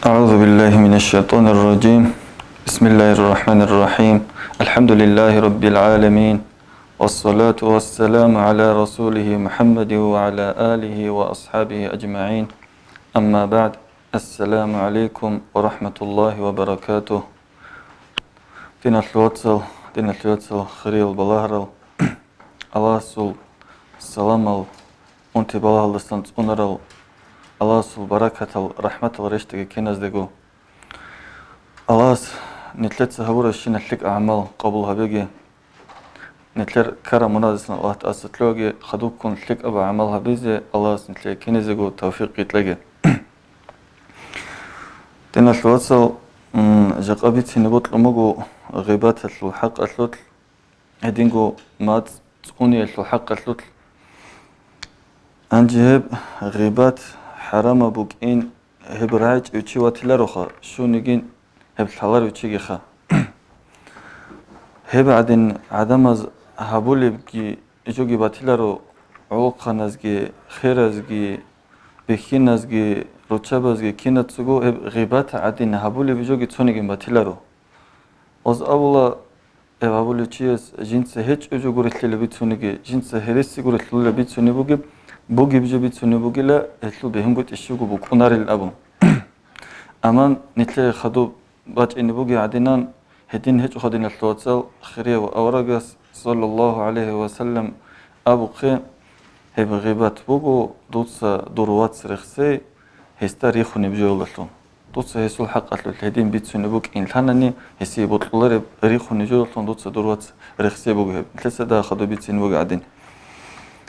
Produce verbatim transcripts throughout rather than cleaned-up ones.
أعوذ بالله من الشيطان الرجيم. بسم الله الرحمن الرحيم. الحمد لله رب العالمين. والصلاة والسلام على رسوله محمد وعلى آله وأصحابه أجمعين. أما بعد. السلام عليكم ورحمة الله وبركاته. Диналъул вацал, диналъул вацал, хириял балагьарал, Аллагьасул саламал, унти балагьалдасан цӀунарал, Аллагьасул баракатал, рахӀматал рещтӀаги киназдего. Аллагьас нилъеца гьабурабщинал лъикӀаб гӀамал къабул гьабеги, нилъер ккараб мурадасан Аллагь тӀаса лъугьаги, хадубккун лъикӀаб гӀамал гьабизе Аллагьас нилъее киназего тавфикъ кьеги. Диналъул вацал, м, жакъа бицине бокьун буго гъибаталъул хӀакъалъулъ, гьединго мацӀ цӀуниялъул хӀакъалъулъ. Гьанже гьеб гъибат хӀарамаб букӀин, гьеб рагӀичӀев чи ватилароха, щунигин гьеб лъаларев чигиха. Гьеб гӀадин гӀадамаз гьабулебги жоги батиларо, гӀолохъаназги, херазги, бихьиназги, руччабазги кинацаго гьеб гъибат гӀадин гьабулеб жоги цонигин батиларо. Оз абула, гьеб гьабулев чияс жинца гьечӀеб жо гурелъила бицуниги, жинца гьереси гурелъулила бицунеб бугеб, бугеб жо бицунеб бугила, гьелъул бегьунгутӀи щибго букӀунарил абун. Амма нилъее хадуб бачӀине бугеб гӀадинан, гьедин гьечӀоха, диналъул вацал, хирияв аварагас, саллаллагьу гӀалайгьи ва саллам, абухъе: «Гьеб гъибат буго, дуца дур вац рехсей, гьесда рихунеб жоялдалъун. Дуца гьесул хӀакъалъулъ гьедин бицунеб букӀин лъанани, гьесие бокьулареб рихунеб жоялдалъун дуца дур вац рехсей буго гьеб». Нилъеца дагьа хадуб бицине бугеб гӀадин.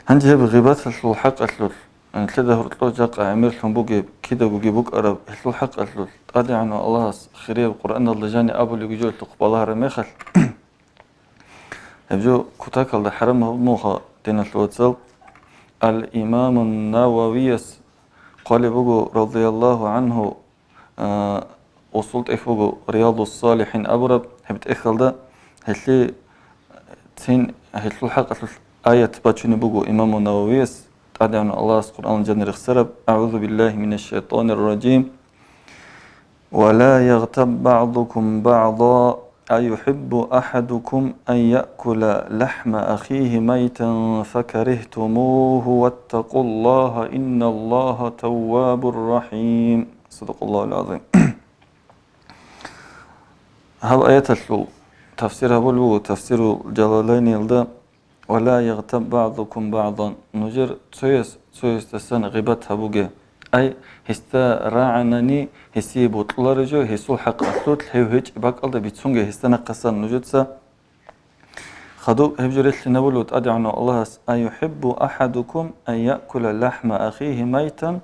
Гьанже гьеб гъибаталъул хӀакъалъулъ, нилъеда гьоркьор жакъа гӀемерлъун бугеб кидагоги букӀараб, гьелъул хӀакъалъулъ ТӀадегӀанав Аллагьас хирияб Къуръаналда жани абулеб жоялъухъ балагьараб мехалъ, гьеб жо кутакалда хӀарам гьабун буго, диналъул вацал. Ал-Имамун Нававияс хъвалеб буго, радияллагьу гӀангьу, а, усул тӀехь буго Риядус-Салихин абураб, гьеб тӀехьалда гьелъие цин гьелъул хӀакъалъулъ аят бачунеб буго имаму Нававияс, ТӀадегӀанав Аллагьас Къуръаналда жани рехсараб: «АгӀузу биллагьи минаш шайтӀанир ражим. Ва ла ягътаб багӀдукум багӀда, аюхӀиббу ахӀадукум ан яъкула лахӀма ахихи майтан факарихтумугьу, ваттакъуллагьа, инналлагьа таввабур рахӀим». Садакъаллагьул гӀазим. Гьаб аяталъул тафсир гьабулеб буго Тафсирул Жалалайниялда: «Ва ла ягътаб багӀдукум багӀдан», нужер цояс цоясдасан гъибат гьабуге. Ай, гьесда рагӀанани, гьесие бокьулареб жо, гьесул хӀакъалъулъ гьев гьечӀеб бакӀалда бицунге гьесда нахъасан нужеца. Хадуб гьеб жо релълъинабулев ТӀадегӀанав Аллагьас: «АюхӀиббу ахӀадукум ан яъкула лахӀма ахихи майтан»,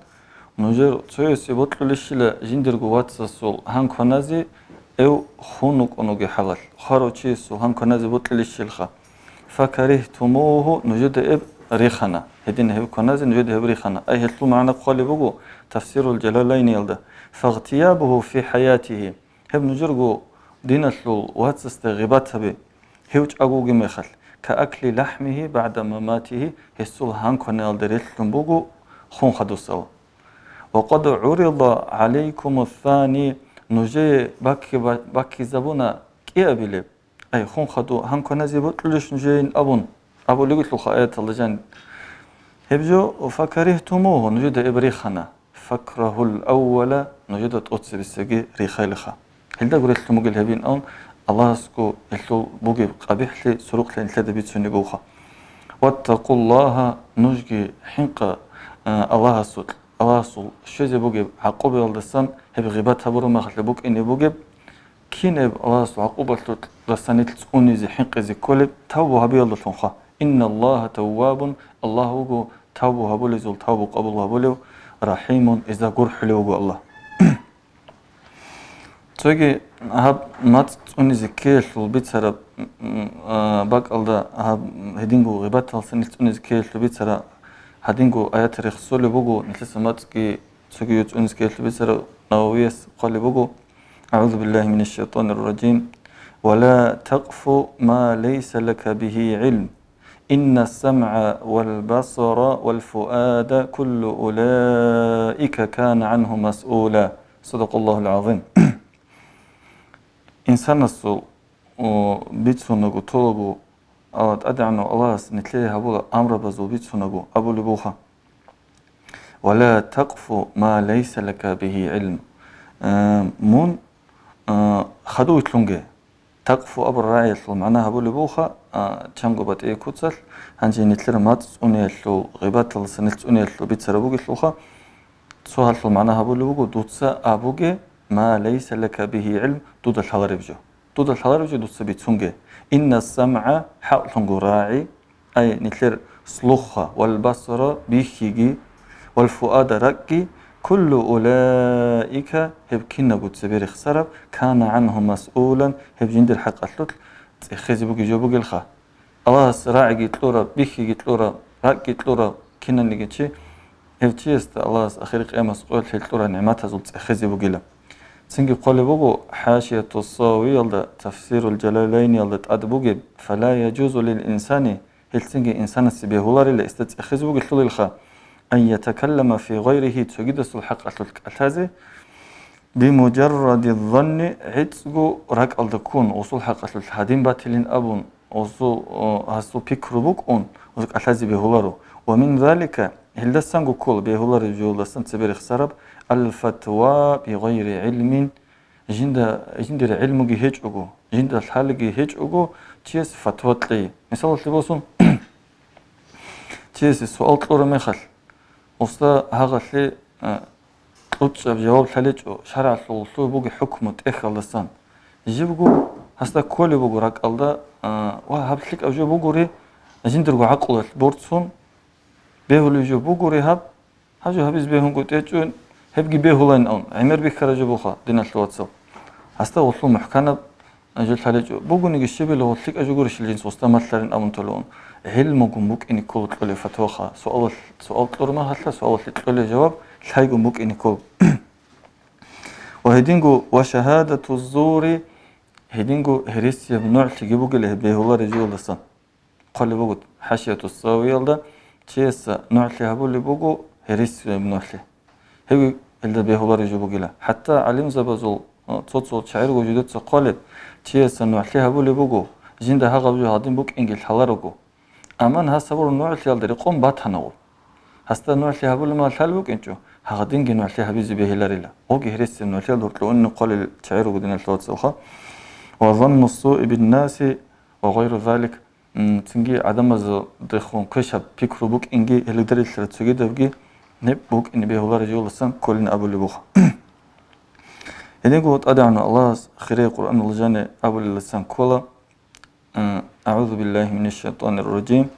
нужер цоясе бокьулищила жиндирго вацасул гьан кваназе, эв хун вукӀун вугеб хӀалалъ, хварав чиясул гьан кваназе бокьилищилха. «Факарихтумугьу», нужеда эб рихана. Гьедин гьеб кваназе нужеда гьеб рихана. Ай, гьелъул магӀна хъвалеб буго Тафсирул Жалалайниялда: «Фагътиябугьу фи хӀаятигьи». Гьеб нужерго диналъул вацасда гъибат гьаби, гьев чӀаго вугеб мехалъ, «каакли лахӀмигьи багӀда маматигьи», гьесул гьан кваналда релълъун буго хун хадусал. «Ва къад гӀурида гӀалайкумус-сани», нужее бакки-, баккизабуна кӀиабилеб. Ай, хун хаду гьан кваназе бокьулищ нужейин абун, абулеб бугелъулха аяталда жан. Гьеб жо, «факарихтумугьу», нужеда эб рихана. «Факрагьул аввала», нужеда тӀоцебесеги рихайлиха. Гьелда гурелъун бугел гьебин абун, Аллагьасго гьелъул бугеб къабихӀлъи, сурукълъи нилъеда бицунеб бугоха. «Ваттакъуллагьа», нужги хӀинкъа, а, Аллагьасул, Аллагьасул щвезе бугеб гӀакъубаялдасан, гьеб гъибат гьабураб мехалъ букӀине бугеб, кинаб Аллагьасул гӀакъубалъулъ дасанилъ цӀунизе хӀинкъизе кколеб тавбу гьабиялдалъунха. «Инналлагьа таввабун», Аллагь вуго тавбу гьабулезул тавбу къабул гьабулев, «рахӀимун», иза гурхӀулев вуго Аллагь. Цоги гьаб мацӀ цӀунизе ккеялъул бицараб, м, а, бакӀалда гьаб гьединго гъибаталдасанилъ цӀунизе ккеялъул бицараб гьадинго аят рехсолеб буго, нилъеца мацӀги цоги цӀунизе ккеялъул бицараб Нававияс хъвалеб буго: «АгӀузу биллагьи минаш шайтӀанир ражим. Ва ла такъфу ма лайса лака бигьи гӀилм. Иннас самгӀа вал басара вал фуада куллу улаика кана гӀангьу масъула». Садакъаллагьул гӀазим. Инсанасул, о, бицунаго, толаго, а, ТӀадегӀанав Аллагьас нилъее гьабула амрабазул бицунаго абулеб буха: «Ва ла такъфу ма лайса лака бигьи гӀилм». Э, мун, э, хадув вилълъунге. Такъфу абураб рагӀиялъул магӀна гьабулеб буха, а, чанго батӀияб куцалъ, гьанже нилъер мацӀ цӀуниялъул, гъибаталдаса нилъ цӀуниялъул бицараб бугелъулха, цо гьалъул магӀна гьабулеб буго: дуца абуге, ма лайса лака бигьи гӀилм, дуда лъалареб жо. Дуда лъалареб жо дуца бицунге. Инна самгӀа, хӀакълъунго рагӀи, ай, нилъер слуха, вал басара, бихьиги, вал фуада, ракӀги, куллу улаика, гьеб кинабго цебе рехсараб, кана гӀангьу масъулан, гьеб жиндир хӀакъалъулъ цӀехезе бугеб жо бугелха. Аллагьас рагӀиги кьураб, бихьиги кьураб, ракӀги кьураб кинаниги чи, гьев чиясда Аллагьас ахир къиямас къоялъ гьел кьурал нигӀматазул цӀехезе бугила. Цинги хъвалеб буго ХӀашияту Савиялда, Тафсирул Жалалайниялда тӀад бугеб: «Фала яжузу лил инсани», гьелцинги инсанасе бегьуларила, гьесда цӀехезе бугелъулилха, «ан ятакаллама фи гъайригьи», цогидасул хӀакъалъулъ кӀалъазе, «бимуджарради занни», гӀицӀго ракӀалда ккун, гъусул хӀакъалъулъ гьадин батилин абун, гъусул, о, гьасул пикру букӀун, гъуз кӀалъазе бегьуларо. «Ва мин залика», гьелдасанго ккола бегьулареб жолдасан цебе рехсараб, «алфатва бигъайри гӀилмин», жинда, жиндир гӀилмуги гьечӀого, жинда лъалиги гьечӀого, чияс фатва кьей. Мисалалъе босун, чиясе суал кьураб мехалъ, уста гьагъалъе, а, кьучӀаб жаваб лъалечӀо, шаргӀалъулъ бугеб хӀукму тӀехьалдасан. Жибго гьасда кколеб буго ракӀалда, а, ва гьаб лъикӀаб жо бугури, жиндирго гӀакълуялъ борцун бегьулеб жо бугури гьаб, гьаб жо гьабиз бегьунго тӀечӀо, гьебги бегьулайин абун, гӀемер бихьараб жо буха, диналъул вацал. Гьасда гъулъул мухӀканаб жо лъалечӀо. Бугониги щибила гъулъ лъикӀаб жо гурищ жинца уста малъарин абун толевун. ГӀилмугун букӀине ккола кьолеб фатваха, суалалъ, суал кьураб мехалъ, суалалъе кьолеб жаваб лъайгун букӀине ккола. Ва гьединго, ва шагьадату зури, гьединго гьересияб нугӀлъиги бугила гьеб бегьулареб жолдасан. Хъвалеб буго ХӀашияту Савиялда, чияс нугӀлъи гьабулеб буго гьересияб нугӀлъи. Гьебги гьелда бегьулареб жо бугила. ХӀатта гӀалимзабазул, э, цо-цо чагӀи руго жидеца хъвалеб, чияс нугӀлъи гьабулеб буго, жинда гьагъаб жо гьадин букӀинги лъаларого. Амма гьас гьабураб нугӀлъиялда рекъон батанагъо. Гьасда нугӀлъи гьабулеб мехалъ лъалеб букӀинчӀо, гьагъадинги нугӀлъи гьабизе бегьиларила. Гъоги гьересияб нугӀлъиялда гьоркьов унни хъвалел чагӀи руго, диналъул вацалха. «Ва занну суи биннаси ва гъайру залик». М, цинги гӀадамаздехун квешаб пикру букӀинги, гьелударилъара цогидабги гьеб букӀине бегьулареб жолдасан кколин абулеб буха. Гьединго ТӀадегӀанав Аллагьас хире Къуръаналда жани абулелдасан ккола, м, «АгӀузу биллагьи минаш шайтӀанир ражим.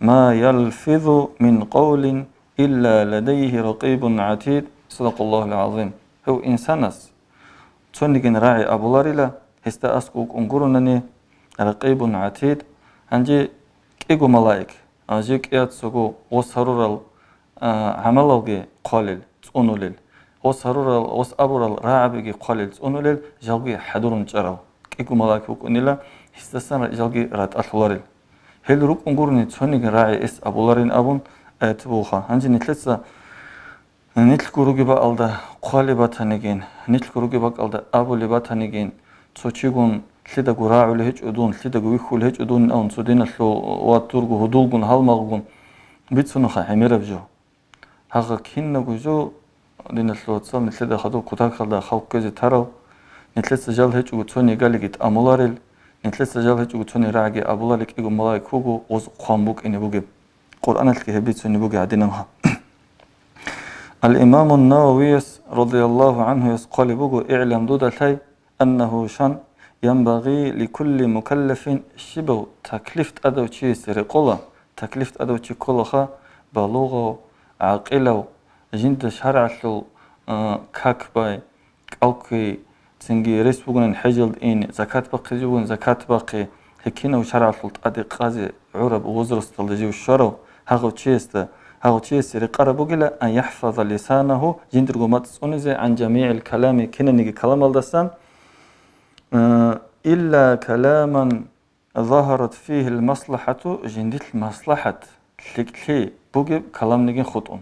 Ма ялфизу мин къавлин илла ладайгьи ракъибун гӀатид». Садакъаллагьул гӀазим. Гьев инсанас цонигин рагӀи абуларила, гьесда аскӀов вукӀун гуронани, ракъибун гӀатид, гьанже кӀиго малаик, а, жив кӀияцаго гъос гьарурал, а, гӀамалалги хъвалел, цӀунулел, гъос гьарурал, гъос абурал рагӀабиги хъвалел, цӀунулел, жалги хӀадурун чӀарал кӀиго малаик вукӀунила, гьесдасан жалги ратӀалъуларел. Гьел рукӀун гурони цонигин рагӀи эс абуларин абун аят буха. Гьанже нилъеца Нилъго ругеб бакӀалда хъвалеб батанигин, нилъго ругеб бакӀалда абулеб батанигин, цо чигун лъидаго рагӀулев гьечӀо дун, лъидаго вихьулев гьечӀо дун, абун цо диналъул ва дурго гьудулгун, гьалмагъгун бицунаха гӀемераб жо. Гьагъа кинабго жо, диналъул вацал, нилъеда хадуб кутакалда халкъ ккезе тарал, нилъеца жал гьечӀого цони галиги тӀамуларел, нилъеца жал гьечӀого цони рагӀги абуларел кӀиго малаик вуго, гъоз хъван букӀине бугеб. Къуръаналъги гьеб бицунеб бугеб гӀадинабха. Ал-Имамун Нававияс, радияллагьу гӀангьуяс, хъвалеб буго: «ИгӀлам, дуда лъай, аннагьу, шан, янбагъи ликулли мукаллафин», щибав таклиф тӀадав чиясе рекъола, таклиф тӀадав чи кколаха, балугъав, гӀакъилав, жинда шаргӀалъул, а, как бай, кӀал кквей, цинги рес бугонан хӀежалде ин, закат бахъизе бугон, закат бахъи, гьекинав шаргӀалъул тӀаде къазе гӀураб возрасталда жив щварав, гьагъав чиясда, гьагъав чиясе рекъараб бугила, ан яхӀфаза лисанагьу, жиндирго мацӀ цӀунизе, гӀан жамигӀил калами, кинаниги каламалдасан, э, илла каламан загьарат фигьил маслахӀату, жиндилъ маслахӀат, лъикӀлъи бугеб каламнигин хутӀун.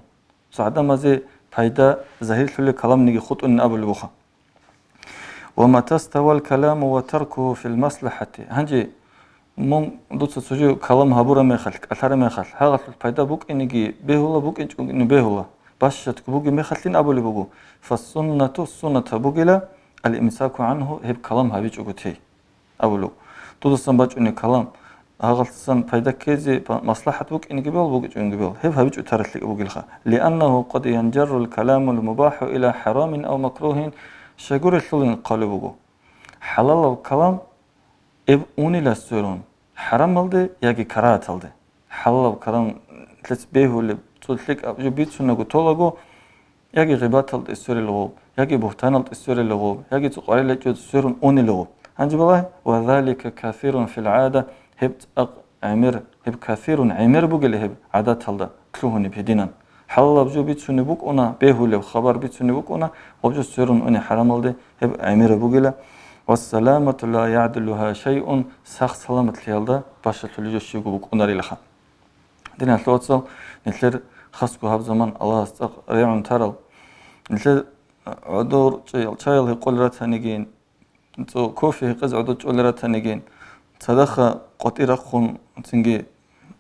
Цо гӀадамазе пайда загьирлъулел каламниги хутӀунин абулеб буха. «Ва мата ставал каламу ва таркуху фил маслахӀати». Гьанже мун дуца цо жо калам гьабураб мехалъ, кӀалъараб мехалъ, гьагъалъулъ пайда букӀинеги бегьула, букӀинчӀогони бегьула, бащадго бугеб мехалъин абулеб буго, «фассуннату», суннат гьабугила, «ал-имсаку гӀанху», гьеб калам гьабичӀого тей. Абулев. Дудасан бачӀунеб калам, гьагъалдасан пайда ккезе, па-, маслахӀат букӀинеги бегьула, букӀинчӀониги бегьула, гьеб гьабичӀо таралъи бугелха. «Лианнагьу къад янжаррул каламул мубахӀу ила хӀарамин ав макругьин», щайгурелъулин хъалеб буго. ХӀалалаб калам эб унила сверун, хӀарамалде яги карагьаталде. ХӀалалаб калам лъец бегьулеб, цо лъикӀаб жо бицунаго толаго, яги гъибаталде сверила гъоб, яги бугьтаналде сверила гъоб, яги цо къварилъичӀого сверун унила гъоб. Гьанже балагье, «ва залика касирун фил гӀада», гьеб цӀакъ гӀемер, гьеб касирун гӀемер бугила гьеб гӀадаталда лъугьунеб гьединан. ХӀалалаб жо бицунеб букӀуна, бегьулеб хабар бицунеб букӀуна, гъоб жо сверун уни хӀарамалде, гьеб гӀемераб бугила. «Вассаламату ла ягӀдулугьа шайун», сах-саламатлъиялда бащалъулеб жо щибго букӀунарилаха. Диналъул вацал, нилъер хасго гьаб заман Аллагьас цӀакъ регӀун тарал, нилъер гӀодор чӀаял чаял гьекъолел ратанигин, цо кофе гьекъезе гӀодор чӀолел ратанигин, цадахъа къватӀир рахъун, цинги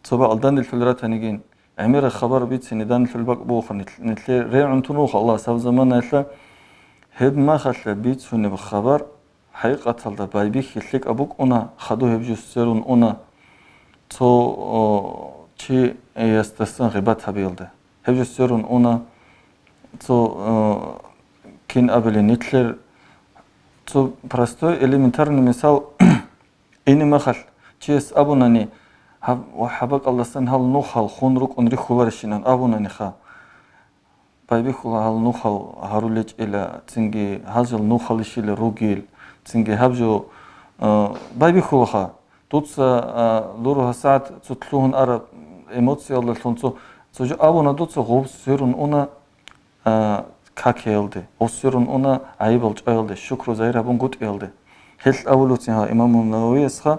цо бакӀалда данделъулел ратанигин, гӀемераб хабар бицине данделъулеб бакӀ бугоха нилъ-, нилъер регӀун тун руго Аллагьас гьаб заманаялъа. Гьеб мехалъа бицунеб хабар ХӀакъикъаталда байбихьи лъикӀаб букӀуна, хадув гьеб жо сверун уна цо, о, чиясдасан гъибат гьабиялда. Гьеб жо сверун уна цо, о, кин абилин нилъер цо простой, элементарный мисал ине мехалъ, чияс абунани, гьаб-, ва хӀабакъалдасан гьал нухал хун рукӀун рихьуларищинан абунаниха. Байбихьула гьал нухал гьарулечӀила, цинги гьал жал нухалищила ругел, цинги гьаб жо, а, байбихьулаха. Дуца, а, дур гьасагӀат цо лъугьун араб эмоциялдалъун цо, цо жо абуна дуца, гъуб сверун уна, а, какиялде, гъуб сверун уна гӀайибал чӀваялде, шукру загьир гьабун гутӀиялде. Гьелъ абулевцин гьал имамул Нававиясха,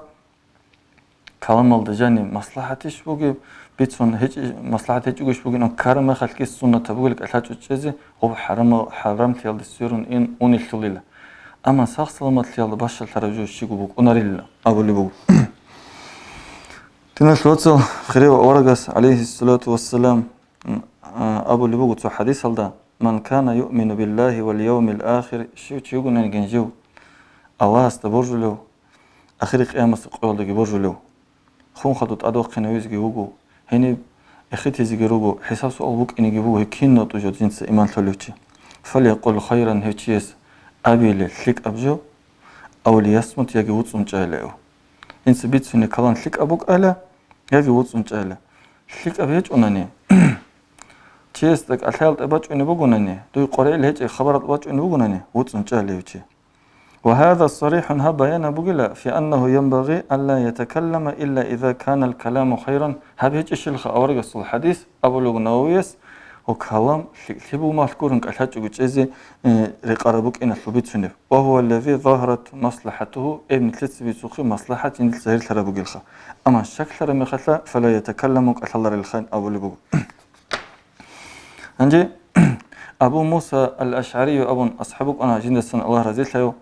каламалда жаниб маслахӀатищ бугеб, бицун гьечӀи-, маслахӀат гьечӀогойищ бугин, амма ккараб мехалъги суннатаб бугел кӀалъачӀо чӀезе, гъуб хӀарама-, хӀарамлъиялде сверун ин унелъулила. Амма сах-саламатлъиялда бащалъараб жо щибго букӀунарилла абулеб буго. Диналъул вацал, хирияв аварагас, гӀалайгьиссалату вассалам, м, а, абулеб буго цо хӀадисалда: «Ман кана юъмину биллагьи вал явмил ахир», щив чи вугониги жив Аллагьасда боржулев, ахири къиямасеб къоялдаги боржулев, хун хадуб тӀадвахъинавизеги вуго, гьениб эхетизеги руго, хӀисаб-суал букӀинеги буго, гьев кинав тӀужав жинца иман лъолев чи. «Фалякъул хайран», гьев чияс абейила лъикӀаб жо, «ав лиясмут», яги вуцӀцӀун чӀайила гьев. Жинца бицунеб калам лъикӀаб букӀайила, яги вуцӀцӀун чӀайила. ЛъикӀаб гьечӀунани, чиясда кӀалъаялда бачӀунеб бугонани, дуе къваригӀел гьечӀеб хабаралда бачӀунеб бугонани, вуцӀцӀун чӀайила гьев чи. «Ва гьаза сарихӀун», гьаб баянаб бугила, «фи аннагьу янбагъи алла ятакаллама илла иза канал каламу хайран», гьаб гьечӀищилха аварагасул хӀадис абулеб Нававияс, ва калам лъикӀлъи бугеб мехалъ гурин кӀалъачӀого чӀезе, э, рекъараб букӀиналъул бицунеб. «Ва гьува аллази загьарат маслахӀатугьу», эб нилъеца бицухъе маслахӀат жиндилъ загьирлъараб бугелха. Амма щаклъараб мехалъа, «фала ятакалламу», кӀалъаларилхъан абулеб буго. Гьанже Абу Муса ал-АшгӀарию абун асхӀаб вукӀана, жиндасан Аллагь разилъаяв,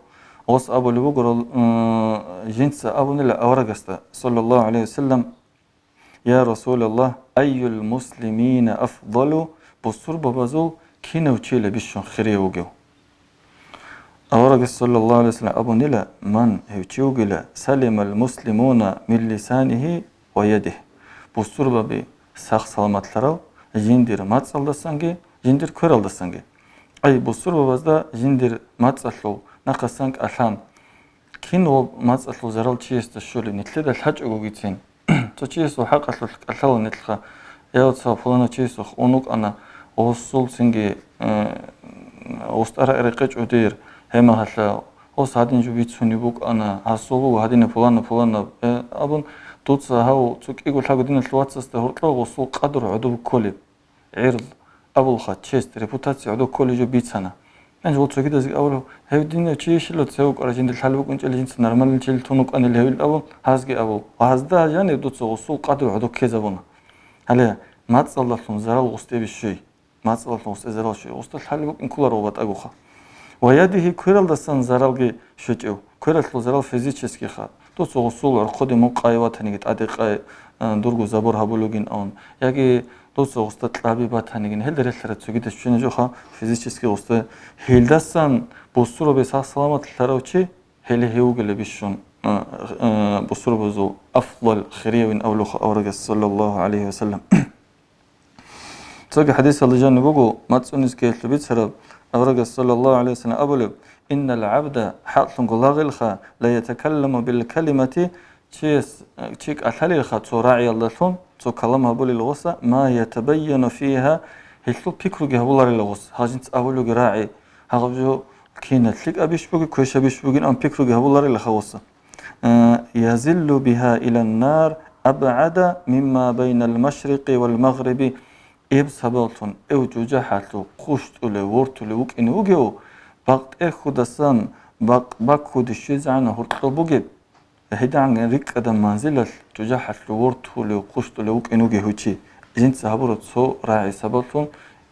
гъос абулеб буго, рал-, м, жинца абунила аварагасда, саллаллагьу гӀалайгьи вассалам: «Я Расулаллагь, айюл муслимина афдалу, бусурбабазул кинав чила бищун хирияб вугев?» Аварагас, саллаллагьу гӀалайгьи вассалам, абунила: «Ман», гьев чи вугила, «салимал муслимуна мин лисанигьи ва ядигь», бусурбаби сах-саламатлъарал жиндир мацӀалдасанги, жиндир квералдасанги. Ай, бусурбабазда жиндир мацӀалъул нахъасан кӀалъан, кин ва мацӀалъул зарал чиясда щолеб, нилъеда лъачӀогогицин. Цо чиясул хӀакъалъулъ кӀалъала нилъха, я, цо пуланав чиясухъ ун вукӀана, гъусул цинги, э, устӀарагӀи рекъечӀо дир, гьеб мехалъа, гъус гьадин жо бицунеб букӀана, гьасул буго гьадинаб пуланаб, пуланаб, э, абун, дуца гьав цо кӀиго-лъаго диналъул вацасда гьоркьоб гъусул къадру гӀодоб кколеб. ГӀирд абулха, честь, репутация гӀодоб кколеб жо бицана. Гьанже гъо цогидазги абулеб, гьев динав чи ишила цеве кӀвара жинда лъалеб букӀинчӀели жинца нормальный чили тун вукӀанил гьевил абун, гьазги абул. Ва гьазда жаниб дуца гъусул къадру гӀодоб ккезабуна. Гьале, мацӀалдалъун зарал гъусде бищуй. мацӀалъун гъустӀе зарал щвечӀев, гъусталъ лъалеб букӀин кколаро гъоба тӀагоха. Ва ядигьи, квералдасан заралги щвечӀев, квералъул зарал физическийха. Дуца гъусул гӀорхъоде мун къайи ватаниги, тӀаде къай, а, дурго забор гьабулугин авун, яги дуца гъусда кьаби батанигин, гьелда релълъараб цогидаб щвена жоха физический гъусда. Гьелдасан бусурбаби сах-саламат лъарав чи, гьеле гьев вугила бищун, а, а, бусурбабазул афдал, хириявин авлуха аварагас, саллаллагьу гӀалайгьи ва саллам. Цоги хӀадисалда жаниб буго, мацӀцӀунизги гьелъул бицараб, аварагас, саллаллагьу гӀалайгьи ва саллам, абулеб: «Иннал гӀабда, хӀакълъунго лагъилха, ла ятакалламу бил калимати», чияс, чи кӀалъалилха цо рагӀиялдалъун, цо калам гьабулел гъоса, «ма ятабайяну фигьа», гьелъул пикруги гьабуларила гъос, гьажинца абулеги рагӀи, гьагъаб жо кинад лъикӀабищ бугеб, квешабищ бугин, ан пикруги гьабуларилаха гъоса. Э, «язиллу бигьа илан нар абгӀада мимма байнал машрикъи вал магъриби», эб сабаблъун эв жужахӀалъув хъущтӀулев, вортулев вукӀине вугев, бакъ тӀерхьудасан бакъ баккуде щвезегӀан гьоркьоб бугеб, гьедигӀан рикӀкӀадан манзилалъ жужахӀалъув вортулев, хъущтӀулев вукӀине вугев гьев чи. Жинца гьабураб цо рагӀи сабаблъун,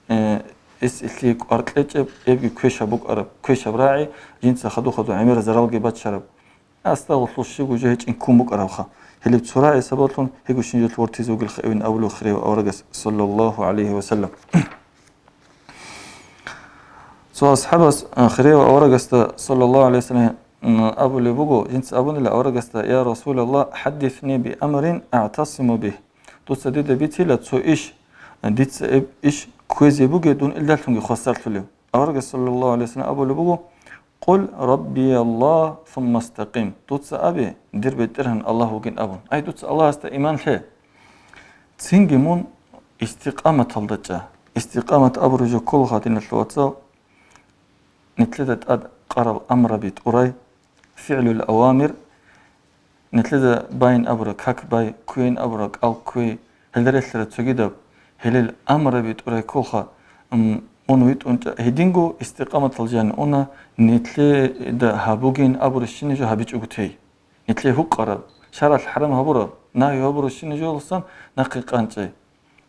э, эс илъие кӀвар кьечӀеб, эбги квешаб букӀараб, квешаб рагӀи, жинца хадув-хадув гӀемерал заралги бачараб. Астагъуллу, щибго жо гьечӀин ккун букӀарабха. Гьелеб цо рагӀи сабаблъун гьего щинжулъ вортизе вугелха эвин абулев хирияб аварагас, саллаллагьу гӀалайгьи ва саллам. Цо асхӀабас, а, хирияб аварагасда, саллаллагьу гӀалайгьи ва саллам, м, абулеб буго, жинца абунила аварагасда: «Я Расулаллагь, хӀаддисни би амрин агӀтасиму бигь». Дуца дида бицила цо иш, дица эб иш кквезе бугеб, дун илдалъунги хвасарлъулев. Аварагас, саллаллагьу гӀалайгьи ва саллам, абулеб буго: «Къул Рабби Аллагь, сумма стакъим». Дуца абе, дир БетӀергьан Аллагь вугин абун. Ай, дуца Аллагьасда иман лъе. Цинги мун истикъаматалда чӀа. Истикъамат абураб жо кколаха, диналъул вацал, нилъеда тӀад къарал амраби тӀурай, фигӀлул авамир, нилъеда байин абураб как бай, кквейин абураб кӀал кквей, гьелда релълъараб цогидаб, гьелел амраби тӀурай кколха, м, ун витӀун чӀа-, гьединго истикъаматал жани уна, нилъеда гьабугин абурабщинаб жо гьабичӀого тей. Нилъее гьукъараб, шаргӀалъ хӀарам гьабураб, нагьи гьабурабщинаб жоялдасан нахъе къанчӀей.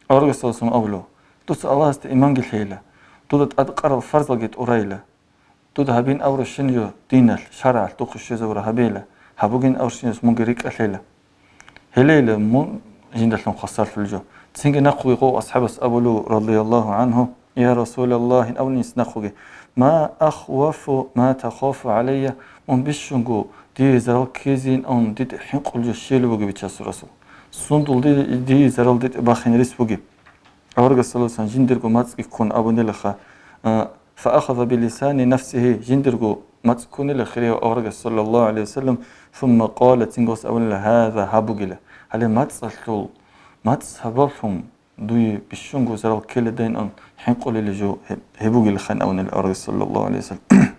Аварагас саллаллагьу гӀалайгьи ва саллам абулев: «Дуца Аллагьасда иманги лъейила, дуда тӀад къарал фарзалги тӀурайила, дуда гьабин абурабщинаб жо диналъ, шаргӀалъ духъе щвезабураб гьабейила, гьабугин абурабщинаб мунги рикӀкӀалъейила». Гьелейила мун жиндалъун хвасарлъулеб жо. Цинги нахъуги гъов асхӀабас абулев, радияллагьу гӀангьу: «Я Расулаллагь», абунин нахъуги, «ма ахвафу ма тахафу гӀалайя», мун бищунго дие зарал ккезейин абун дида хӀинкъулеб жо щиб бугеб, Бичасул Расул? Сундул ди-, дие зарал дида бахине рес бугеб? Аварагас саллаллагьу гӀалайгьи ва саллам жиндирго мацӀги ккун абунилаха, а, фаахаза билисани нафсигьи, жиндирго мацӀ ккунила хирияб аварагас, саллаллагьу гӀалайгьи ва саллам, сумма къала, цинги гъос абунила: «Гьаза», гьаб бугила. Гьале мацӀалъул, мацӀ сабаблъун дуе бищунго зарал ккеледайин ан хӀинкъулел жо гьеб-, гьеб бугилаха абунила аварагас, саллаллагьу гӀалайгьи ва саллам.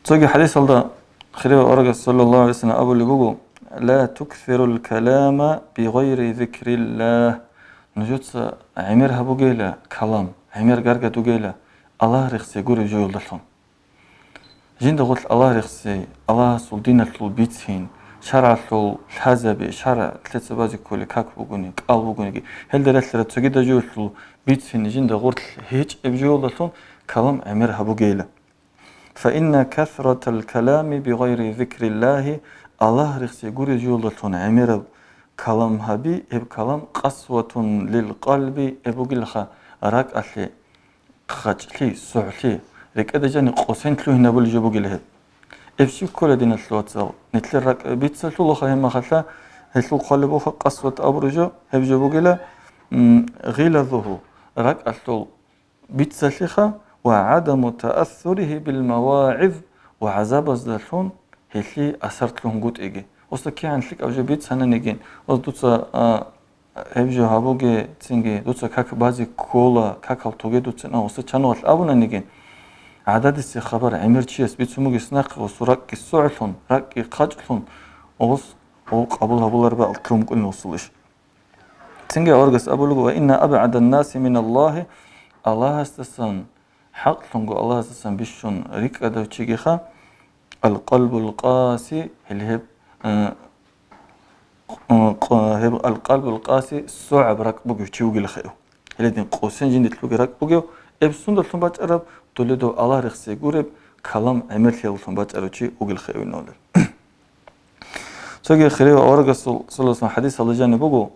Цоги хӀадисалда хирияб аварагас, саллаллагьу гӀалайгьи ва саллам, абулеб буго: «Ла туксирул калама бигъайри зикриллагь». Нужеца гӀемер гьабугейила калам, гӀемер гаргадугейила Аллагь рехсей гуреб жоялдалъун. Жинда гъорлъ Аллагь рехсей, Аллагьасул диналъул бицин, шаргӀалъул лъазаби, шаргӀ лъеца базе кколеб как бугони, кӀал бугониги, гьелда релълъараб цогидаб жоялъул бицин жинда гъорлъ гьечӀеб жоялдалъун калам гӀемер гьабугейила. Фаинна касратал калами бигъайри зикриллагьи, Аллагь рехсей гуреб жоялдалъун гӀемераб калам гьаби, гьеб калам къасватун лил къалби, гьеб бугилаха ракӀалъе хъачӀлъи, согӀлъи, рекӀеда жани къосин лъугьинабулеб жо бугила гьеб. Гьеб щиб ккола, диналъул вацал? Нилъер ракӀ бицалъулаха гьебмахалъа, гьелъул хъвалеб буха къасват абураб жо, гьеб жо бугила, м, гъилазуху, ракӀалъул бицалъиха ва гӀадаму таассурихи бил мавагӀиз, ва гӀазабаздалъун гьелъие асарлъунгутӀиги. Оста кигӀан лъикӀаб жо бицананигин, оз дуца, а, гьеб жо гьабуге, цинги дуца как базе ккола, какал тоге дуцин, а, оста чанугъалъ абунанигин, гӀададисе хабар гӀемер чияс бицун бугес нахъе, ос ракӀги согӀлъун, ракӀги хъачӀлъун, ос къабул гьабулареб бакӀалъ ккун букӀунин осул иш. Цинги аварагас абулеб: «Ва инна абгӀадан наси миналлагьи», Аллагьасдасан, хӀакълъунго Аллагьасдасан бищун рикӀкӀадав чигиха, алкъалбул къаси, гьел гьеб, э, къ-, къ-, гьеб алкъалбул къаси, согӀаб ракӀ бугев чи вугилаха гьев. Гьеледин къосин жинде лъугьи ракӀ бугев, эб сундалъун бачӀараб, доледов Аллагь рехсей гуреб, калам гӀемерлъиялдалъун бачӀарав чи вугелха эвинавлел. Цоги хирияв аварагасул саллаллаху алейхи ва саллям хадисалда жаниб буго,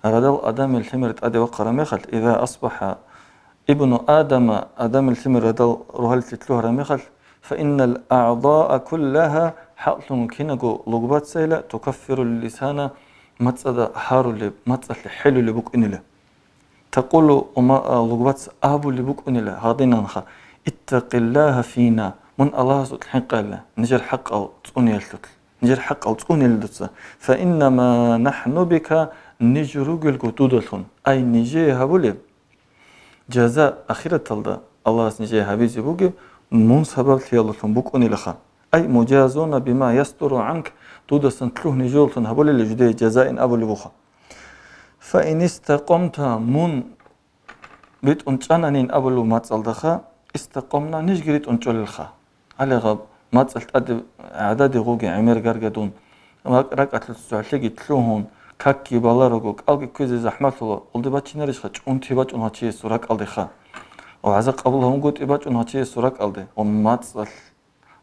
радал Адамил лъимер тӀаде вахъараб мехалъ, иза асбаха ибну Адама, Адамил лъимер радал рогьалилъе лъугьараб мехалъ, фа иннал аъдаа куллаха, хӀакълъун кинаго лугбацайила, тукаффирул лисана, мацӀалда гьарулеб, мацӀалъе хӀелулеб букӀинила. Такъулу, ума-, а, лугбац абулеб букӀунила гьадинанха, иттакъиллагьа фина, мун Аллагьасукь хӀинкъайла, нижер хӀакъал цӀуниялъулъ, нижер хӀакъал цӀунила дуца, фа иннама нахӀну бика, ниж ругелго дудалъун, ай нижее гьабулеб жаза ахираталда Аллагьас нижее гьабизе бугеб, мун сабаблъиялдалъун букӀунилаха, ай мужазуна бима ястуру гӀанк, дудасан лъугьни жоялъун гьабулела жудее жазаин абулеб буха. Фа ин истакъамта, мун битӀун чӀананин абулев мацӀалдаха, истакъамна, нижги ритӀун чӀолелха. Гьале гъаб мацӀалъ тӀаде гӀададе гъуги гӀемер гаргадун, ва ракӀалъур цохӀлъиги лъугьун, какги баларого, кӀалги кквезе захӀмалъула, улде бачинарищха чӀунти бачӀун гьачиясул ракӀалдеха? Ва гӀаза къабул гьавунгутӀи бачӀун гьачиясул ракӀалде, ва мацӀалъ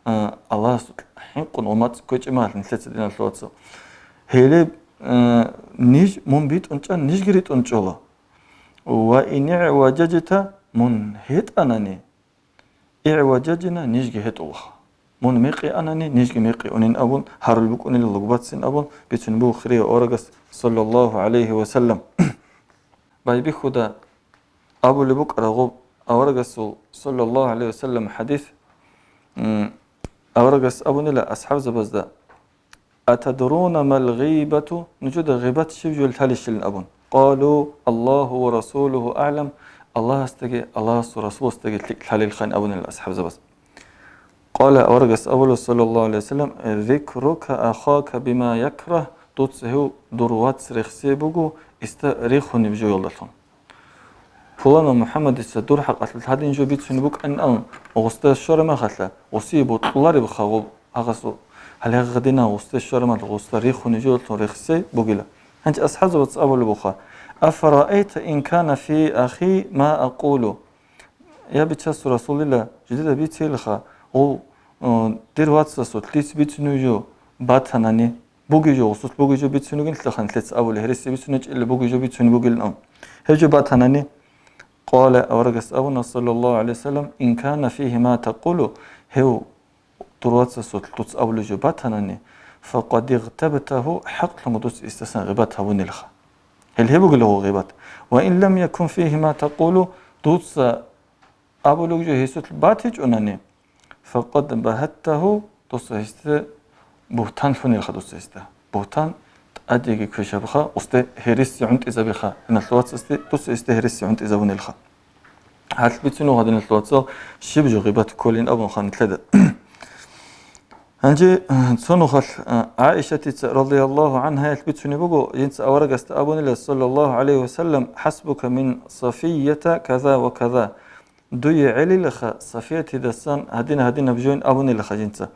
а, Аллагьас хӀинкъун ва мацӀ кквечӀеб мехалъ нилъеца, диналъул вацал. Гьеле, а, ниж мун битӀун чӀан, нижги ритӀун чӀола. Ва ин игӀважажита, мун гьетӀанани, игӀважажина, нижги гьетӀулаха. Мун мекъи анани, нижги мекъи унин абун, гьарулеб букӀунила лугбацин абун, бицунеб буго хирияв аварагас, саллаллаху гӀалайхи ва саллям. Байбихьуда абулеб букӀараб гъоб аварагасул, саллаллаху гӀалайхи ва саллям, хадис, м, аварагас абунила асхӀабзабазда: «Атадруна мал гъибату?» Нужеда гъибат щиб жо лъалищилин абун. Къалу: «Аллагьу ва расулугьу аълам», Аллагьасдаги Аллагьасул Расуласдаги лъикӀ лъалилхъан абунила асхӀабзабаз. Къала аварагас абула, саллаллаху гӀалайхи ва саллям: «Зикрука ахака бима якрагь», дуца гьев дур вац рехсей буго, иста рихунеб жоялдалъун. Пуланав МухӀаммадица дур хӀакъалъулъ гьадин жо бицунеб букӀанин абун, гъусда щвараб мехалъа, гъусие бокьуларебха гъоб гьагъасул, гьале гьадинав гъусда щвараб мехалъ гъусда рихунеб жоялдалъун рехсей бугила. Гьанже асхӀабзабаца абулеб буха: «Афараайта ин кана фи ахи ма акъулу?» Я Бичасул Расулилла, жидеда бицейилха, гъов, э, дир вацасул диц бицунев жо батанани, буги жо, гъусулъ буги жо бицунигин лъахан лъец абули, гьереси бицунечӀели буги жо бицуни бугилан. Гьев жо батанани, къала аварагас абуна, саллаллаху гӀалайхи ва саллям: «Ин кана фигьи ма такъулу», гьев дур вацасул дуц абулев жо батанани, факъад игътабтагьу, хӀакълъун дуц истасан гъибат гьабунилха. Гьел гьеб бугила гъо гъибат. Ва ин лам якун фигьи ма такъулу, дуца абулев жо гьесулъ батичӀунани, факъад багьаттагьу, дуца гьесде бугьтан лъунилха дуца гьесда. Бугьтан тӀадеги квешабха, усде гьереси гӀунтӀизабиха, диналъул вацасде, дуца гьесде гьереси гӀунтӀизабунилха. Гьалъ бицунеб гьадиналъул вацал щиб жо гъибат кколин абун ханлъеда. Гьанже, э, цо нухалъ, э, ГӀаишатица, радияллагьу гӀангьаялъ, бицунеб буго, жинца аварагасда абунила, саллаллагьу гӀалайгьи ва саллам: «ХӀасбука мин Сафията каза ва каза». Дуе гӀелилаха Сафиятидасан гьадин-гьадинаб жоян абунилаха жинца.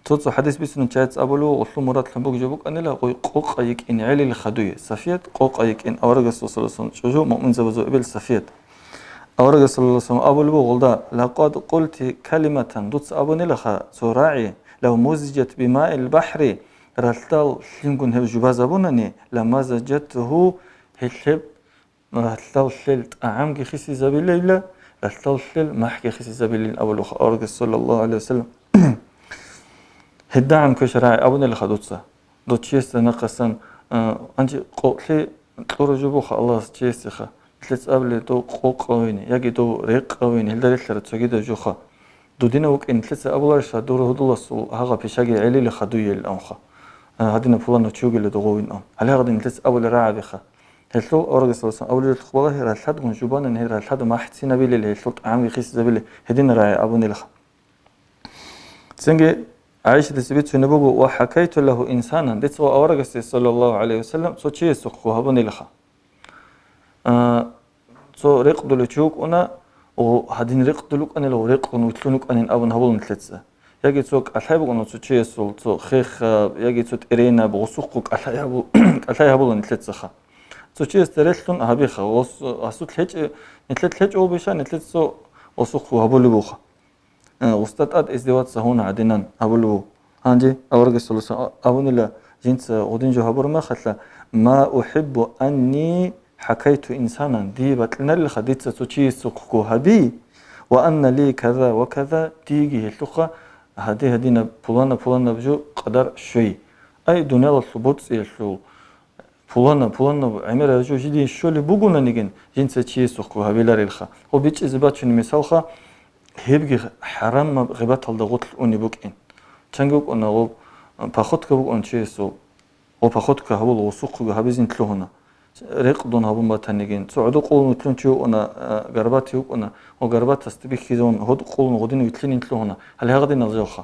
Цо-цо хӀадис бицунеб чияц абулев, гъулъул мурадлъун бугеб жо букӀанила, гъой къокъа йикӀин гӀелилаха дуе. Сафият къокъа йикӀин, аварагасул саллаллагьу гӀалайгьи ва саллам чӀужу муъминзабазул эбел Сафият. Аварагас саллаллагьу гӀалайгьи ва саллам абулеб гъолда: «Лакъад къулти калиматан», дуца абунилаха цо рагӀи, «лав музижат бимаил бахӀри», ралъдал лъимгун гьеб жубазабунани, «ламазажатгьу», гьелъ гьеб ралъдал лъел тӀагӀамги хисизабилейла, ралъдал лъел махӀги хисизабилин абулеб аварагас саллаллагьу гӀалайгьи ва саллам. ГьедагӀан квеша рагӀи абунилаха дуца. Дов чиясда нахъасан, а, гьанже къокълъи кьура жо буха Аллагьас чиясдеха. Нилъеца абулеб дов къокъавине, яги дов рекъавине, гьелда релълъараб цогидаб жоха. Дудинав вукӀин нилъеца абуларищха дур гьудуласул гьагъа пишаги гӀелилаха дуе ил амха. А, гьадинаб пуланав чи вугила дугъовин ам. Гьале гьадин нилъеца абулеб рагӀабиха. Гьелъул аварагас саллаллагьу гӀалайгьи ва саллам абулеб жо балагье, ралъад гун жубанани гьел ралъад махӀцинабилел, гьелъул тӀагӀамги хисизабилел, гьедин рагӀи абунилаха. Цинги ГӀайшатица бицунеб буго: «Ва хӀакайту лагьу инсанан», дица ва аварагасде, саллаллагьу гӀалайгьи ва саллам, цо чиясухъго гьабунилаха. А, цо рекъдулев чи вукӀуна, о, гьадин рекъдул вукӀанила, о, рекъун вилълъун вукӀанин абун гьабула нилъеца. Яги цо кӀалъай букӀуна цо чиясул, цо хехаб, яги цо тӀеренаб, гъусухъго кӀалъай гьабу-, кӀалъай гьабула нилъецаха. Цо чиясда релълъун гьабиха, ос-, асулъ гьечӀеб, нилъер лъечӀо гьобиша, нилъеца осухъ гьабулеб буха. Э, устӀа тӀад издеваться гьуна гӀадинан гьабулеб буго. Гьанже аварагас саллаллагьу гӀалайгьи ва саллам абунила, жинца гъудин жо гьабураб мехалъа: «Ма ухӀиббу анни хӀакайту инсанан», дие бакьинарилха дица цо чиясухъго гьаби, «ва анна ли каза ва каза», диеги гьелъухъа гьади-гьадинаб, пуланаб-пуланаб жо къадар щвей. Ай, дуниялалъул боцӀиялъул, пуланаб, пуланаб гӀемераб жо жиде щолеб бугонаниги, жинца чиясухъго гьабиларилха. Гъо бичӀчӀизе бачунеб мисалха, гьебги хӀарамаб гъибаталда гъорлъ унеб букӀин. Чанги вукӀуна гъо, походка букӀун чиясул, гъо походка гьабула, гъо сухъго гьабизин лъугьуна. Рекъдун гьабун батаниги, цо гӀодо къулун вутлъун чи вукӀуна, а, горбатив вукӀуна, гъо горбатасда бихьизавун гьодо къулун гъодин вилълъинин лъугьуна. Гьале гьагъадинал жалха.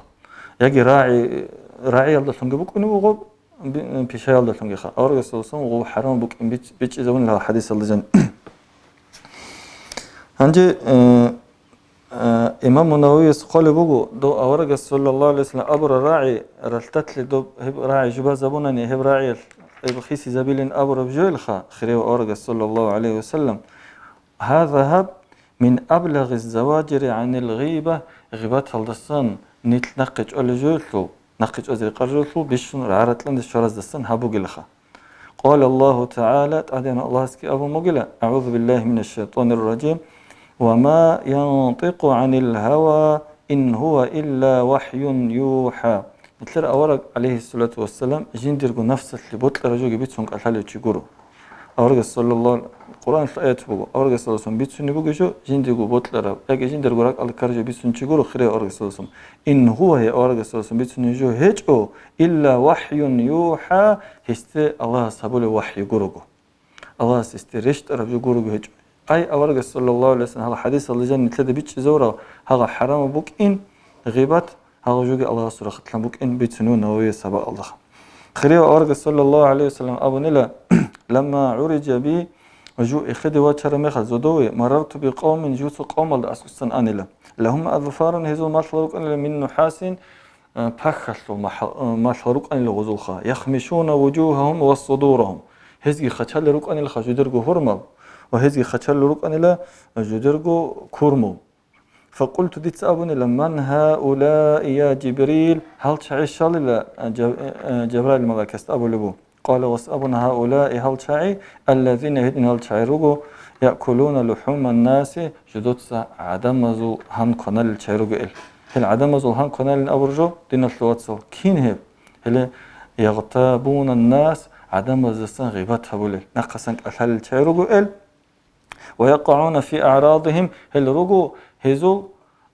Яги рагӀи, рагӀиялдалъунги букӀунеб буго, би-, пишаялдалъунгиха. Аварагас саллаллагьу гӀалайгьи ва саллам гъов хӀарамаб букӀин бич-, бичӀчӀизабунила гьал хӀадисалда жан. Гьанже, э, э, имам Мунавияс хъвалеб буго, дов аварагас саллаллагьу гӀалайгьи ва саллам абураб рагӀи ралъдалъе доб гьеб рагӀи жубазабунани, гьеб рагӀиялъ гьеб хисизабилин абураб жоялха, хирияв аварагас саллаллагьу гӀалайгьи ва саллам, гьаза гьаб мин аблагъиз заважири гӀанил гъиба, гъибаталдасан нилъ нахъе чӀвалел жоялъул, нахъе чӀвазе рекъараб жоялъул бищун рагӀа-ракьанде щвараздасан гьаб бугелха. Къала Аллагьу ТагӀала, ТӀадегӀанав Аллагьасги абун бугила: «АгӀузу биллагьи минаш шайтӀанир ражим, ва ма янтӀикъу гӀанил гьава, ин гьува илла вахӀюн юхӀа». Нилъер авараг, гӀалайгьиссалату вассалам, жиндирго нафсалъе бокьараб жоги бицун кӀалъалев чи гуро. Аварагас саллаллагьу, Къуръаналъул аят буго, аварагас саллаллагьу гӀалайгьи ва саллам бицунеб бугеб жо, жиндирго бокьараб, яги жиндирго ракӀалде ккараб жо бицун чи гуро, хирияв аварагас саллаллагьу гӀалайгьи ва саллам. Ин гьува, гьев аварагас саллаллагьу гӀалайгьи ва саллам, бицунеб жо гьечӀо, илла вахӀюн юхӀа, гьесде Аллагьас гьабулеб вахӀю гурого. Аллагьас гьесде рещтӀараб жо гурого гьечӀо. Ай, аварагас саллаллагьу гӀалайгьи ва саллам, гьала хӀадисалда жан нилъеда бичӀчӀизавурав, гьала хӀарамаб букӀин, гъибат, гьала жоги Аллагьасул рахъалъан букӀин бицунев Нававияс гьаб бакӀалда. Хирияв аварагас саллаллагьу гӀалайгьи ва саллам абунила: «Ламма гӀуриджа би», жу эхеде вачараб мехалъ зодове, «марарту би къавмин», жуца къавмалда аскӀусан анила. «Лагьум азфарун», гьезул малъал рукӀанила, «мин нухӀасин», э, пахьалъул махал-, э, малъал рукӀанила гъозулха, «яхмишуна вужугьагьум ва судурагьум», гьезги хачалел рукӀанилха жудерго гьурмал ва гьезги хачалел рукӀанила жудерго курмал. «Факъулту», дица абунила: «Ман гьаулаи, я Жибрил?» Гьал чагӀи щалила, э, Жаб-, э, э, Жабраил малаикасда абулеб буго. Къала, вас абуна: «Гьаулаи», гьал чагӀи, «аллазина», гьедин гьал чагӀи руго, «яъкулуна лухӀуман наси», жудоца гӀадамазул гьан кваналел чагӀи руго ил. Гьел гӀадамазул гьан кваналин абураб жо, диналъул вацал, кин гьеб? Гьеле, «ягътабуна нас», гӀадамаздасан гъибат гьабулел, нахъасан кӀалъалел чагӀи руго ил. «Ва якъагӀуна фи аърадихим», гьел руго гьезул,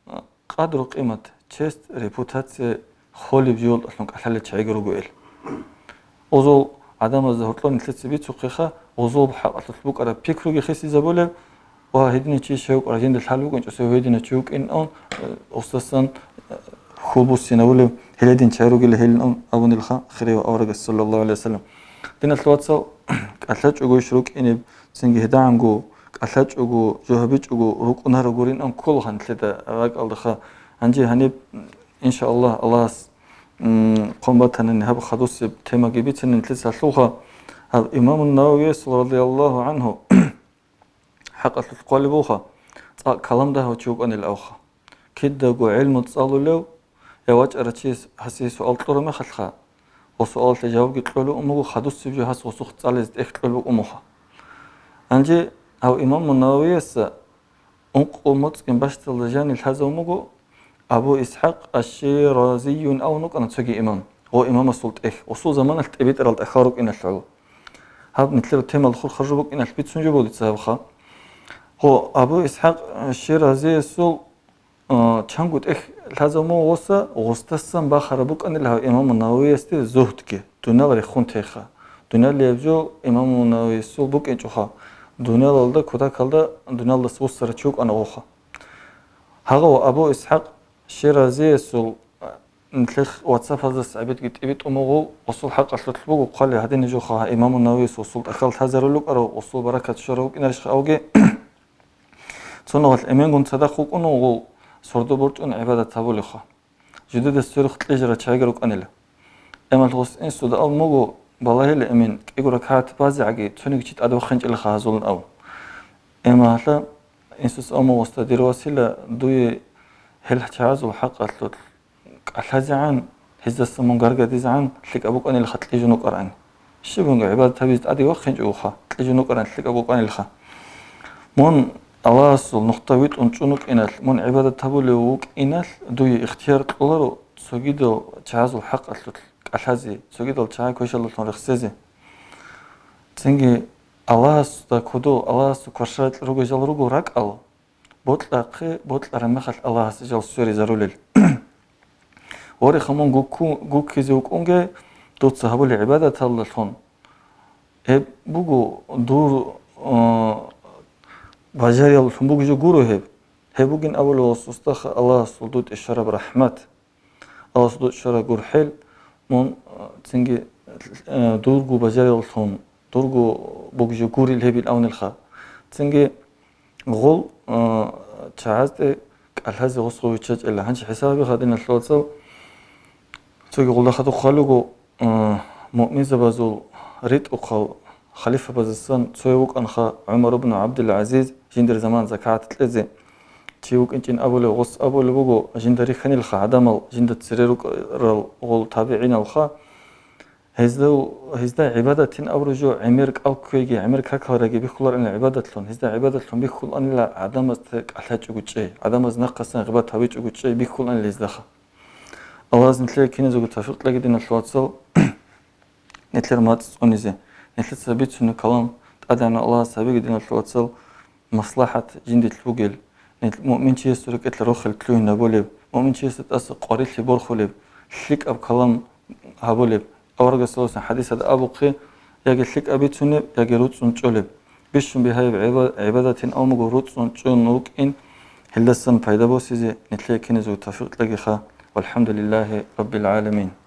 а, къадру-къимат, честь, репутация холеб жуялдалъун кӀалъалел чагӀиги руго ил. Гъозул гӀадамазда гьоркьоб нилъеца бицухъеха, гъозул хӀакъалъулъ букӀараб пикруги хисизабулеб ва гьединав чи щай вукӀарав жинда лъалеб букӀинчӀо, цо гьединав чи вукӀинан, э, устасан, э, хьул буссинабулеб, гьеледин чагӀи ругел гьелин абунилха хирияв аварагас, саллаллагьу гӀалайгьи ва саллам. Диналъул вацал, кӀалъачӀого иш рукӀинеб, цинги гьедагӀанго кӀалъачӀого, жо гьабичӀого рукӀунаро гурин ан кколаха нилъеда ракӀалдаха. Гьанже гьаниб, иншааллагь, Аллагьас, м, хъван батанани гьаб хадусеб темаги бицани нилъеца лъугьа. Гьаб Имамун Нававияс, радияллагьу гӀангьу, хӀакъалъулъ хъвалеб буха, цӀакъ калам дагьав чи вукӀанил авха. Кидаго гӀилму цӀалулев, я вачӀарав чияс гьасие суал кьураб мехалъха, гъо суалалъе жавабги кьолеб умуго, хадусеб жо гьас гъосухъ цӀализе тӀехь кьолеб умуха. Гьанже гьав Имаму Нававияса ункъо моцӀгин бащдалда жанив лъазав муго, Абу ИсхӀакъ Аш-Ширазиюн авун вукӀана цоги имам, гъо имамасул тӀехь, гъосул заманалъ тӀибитӀарал тӀахьал рукӀиналъул. Гьаб нилъер темал хурхаржу букӀиналъ бицун жо буго дица гьабха. Гъо Абу ИсхӀакъ Ширазиясул А, чанго тӀехь лъазаб мугъ гъоса, гъосдасан бахараб букӀанила гьав Имаму Нававиясде зугьдги, дунал рехун теха. Дуналияб жо Имаму Нававиясул букӀинчӀоха, дуналалда, кутакалда дуналдаса вуссарав чи вукӀана гъоха. Гьагъав Абу ИсхӀакъ Ширазиясул, а, нилъер вацафаздаса гӀебедги тӀибитӀун буго, гъосул хӀакъалъулъ буго, хъвали гьадинаб жоха Имаму Нававияс гъосул тӀахьал лъазарулел рукӀарав, гъосул баракат щварав вукӀинарищха авги. Цо нугъал эменгун цадахъ вукӀун вуго, сордо борчӀун гӀибадат гьабулевха. Жидеда сверухъ кьижарал чагӀиги рукӀанила. Эмалъ гъос инсуда абун буго, балагьила, амин, кӀиго ракагӀат базегӀаги цониги чи тӀаде вахинчӀелаха гьазулин ав. Амма гьалъа Инсус амугъоста: «Дир васила, дуе гьел чагӀазул хӀакъалъулъ кӀалъазегӀан, гьездаса мун гаргадизегӀан лъикӀаб букӀанилха кьижун вукӀарани. Щиб мунго гӀибадат гьабизе тӀаде вахинчӀого ха, кьижун вукӀаран лъикӀаб букӀанилха. Мун Аллагьасул нухда витӀун чӀун вукӀиналъ, мун гӀибадат гьабулев вукӀиналъ, дуе ихтияр кьоларо цогидал чагӀазул хӀакъалъулъ кӀалъазе, цогидал чагӀи квешалдалъун рехсезе». Цинги Аллагьасда кодо, Аллагьасул кваршарал ругел жал руго ракӀал, бокьахъе, бокьараб мехалъ Аллагьасе жал сверизарулел. Вореха, мун гукку-, гуккизе вукӀунге, дуца гьабулел гӀибадаталдалъун. Гьеб буго дур, э, бажарияллъун бугеб жо гуро гьеб. Гьеб бугин абулев устаха Аллагьасул дутӀи щвараб рахӀмат. Аллагьасул дутӀи щвараб гурхӀел, мун, э, цинги, э, дурго бажарияллъун, дурго бугеб жо гурел гьебил авнилха. Цинги гъол, э, чагӀазде кӀалъазе гъос гъов виччачӀела. Гьанже хӀисаб гьабиха, диналъул вацал, цоги гъолда хадуб хъвалего, э, муъминзабазул ритӀухъал халифабаздасан цояв вукӀанха ГӀумар ибн ГӀабдул-ГӀазиз, жиндир заман закагӀат кьезе чи вукӀинчӀин абулев, гъос абулеб буго, жинда рихьанилха гӀадамал, жинда цере рукӀарал гъол табигӀиналха, гьезда, гьезда гӀибадатин абураб жо гӀемер кӀал кквейги, гӀемер какалраги бихьулаанила гӀибадатлъун, гьезда гӀибадатлъун бихьулаанила гӀадамазда кӀалъачӀого чӀей, гӀадамаз нахъасан гъибат гьабичӀого чӀей бихьулаанила гьездаха. Аллагьас нилъее киназего тавфикъ кьеги, диналъул вацал, нилъер мацӀ цӀунизе, нилъеца бицунеб калам тӀадегӀанав Аллагьас гьабиги, диналъул вацал, маслахӀат жиндилъ бугел, нилъ муъминчиясул рекӀелъ рохел лъугьинабулеб, муъминчиясда тӀаса къварилъи борхулеб, лъикӀаб калам гьабулеб. Аварагас саллаллагьу гӀалайгьи ва саллам хӀадисада абухъе, яги лъикӀаб бицунеб, яги руцӀцӀун чӀолеб. Бищун бигьаяб гӀиба-, гӀибадатин авмуго руцӀцӀун чӀун рукӀин, гьелдасан пайда босизе нилъее киназего тавфикъ кьегиха. ВалхӀамдулиллагьи раббил гӀаламин.